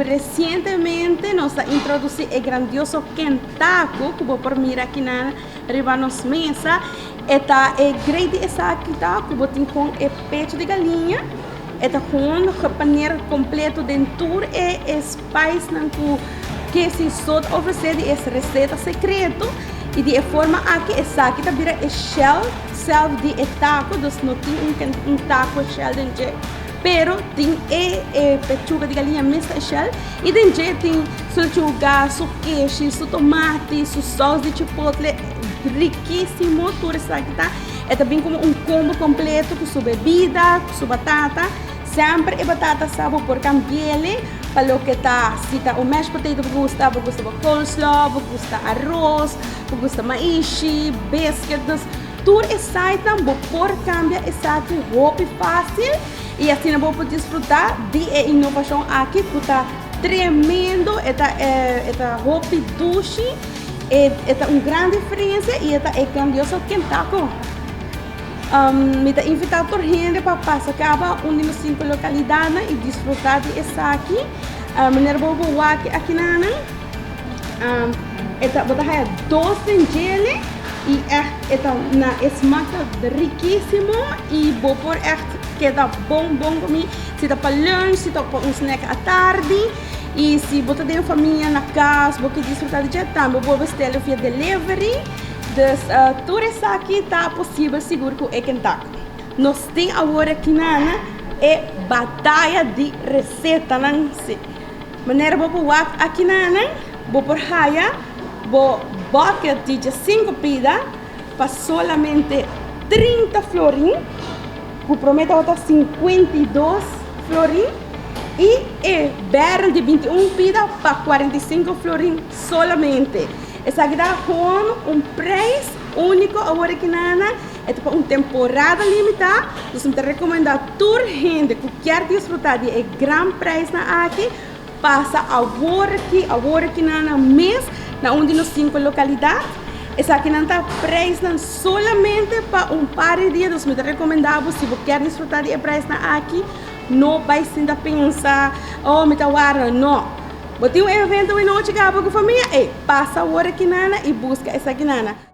Recientemente nos a introduci e grandioso Kentaco cu bo por mira aki na riba nos mesa. E ta e great di esaki ta cu bo tin con e pecho di galiña. E ta gewoon gepaneer completo den tur e e spicenan cu KFC so ta ofrece di e receta secreto. Y di e forma aki esaki ta bira e shell self di e taco, dus no tin un taco shell den dje. Pero tin e e pechuga di galiña mes ta e shell y den dje tin su lechuga, su keshi, su tomati, su saus di chipotle, rikisimo tur esaki ta. E ta bin como un combo completo cu su bebida, cu su batata. Semper e batata sa bo por cambiele pa loke ta, si ta un mashed potato bo gusta, bo gusta bo coleslaw, bo gusta aros, bo gusta maishi, biscuit, dus Tur e sitenan bo por cambia esaki hopi facil y asina bo por disfruta di e innovacion aki cu ta tremendo, e ta e ta hopi dushi, e e ta un gran diferencia y e ta e grandioso Kentaco. Mi ta invita tur hende pa pasa caba un di nos cinco localidadnan y disfruta di esaki. Manera bo por wak akinanan e ta bo ta haya dos den djele. Y echt e ta na e smaak ta rikisimo y bo por echt keda bon bon comi si ta pa lunch si ta pa un snack atardi y si bo ta den famia na cas bo ke disfruta di dje tambe bo por bestela via delivery dus tur esaki ta posibel sigur cu e Kentucky. Nos tin awor aki nana e bataya di recetanan si manera bo por wak aki nana bo por haya. Bo bucket di djesinku pida pa solamente 30 florin, ku promé tabata 52 florin, i e barrel di 21 pida pa 45 florin solamente. Esaki ta gewoon un prijs úniko awor aki nana, e ta pa un temporada limitá, dus mi ta rekomendá tur hende ku kier disfrutá di e gran prijsnan aki, Pasa awor aki, awor aki nan nan mes na un di nos sinku lokalidat. Esakinan ta prijsnan solamente pa un par di dia, dus mi ta rekomendá bo si bo kier disfrutá di e prijsnan aki, no bai sinta pensa, oh mi ta warda, no. Bo tin un evento awe nochi kaba ku famia? Ey, pasa awor aki nana i buska esakinana.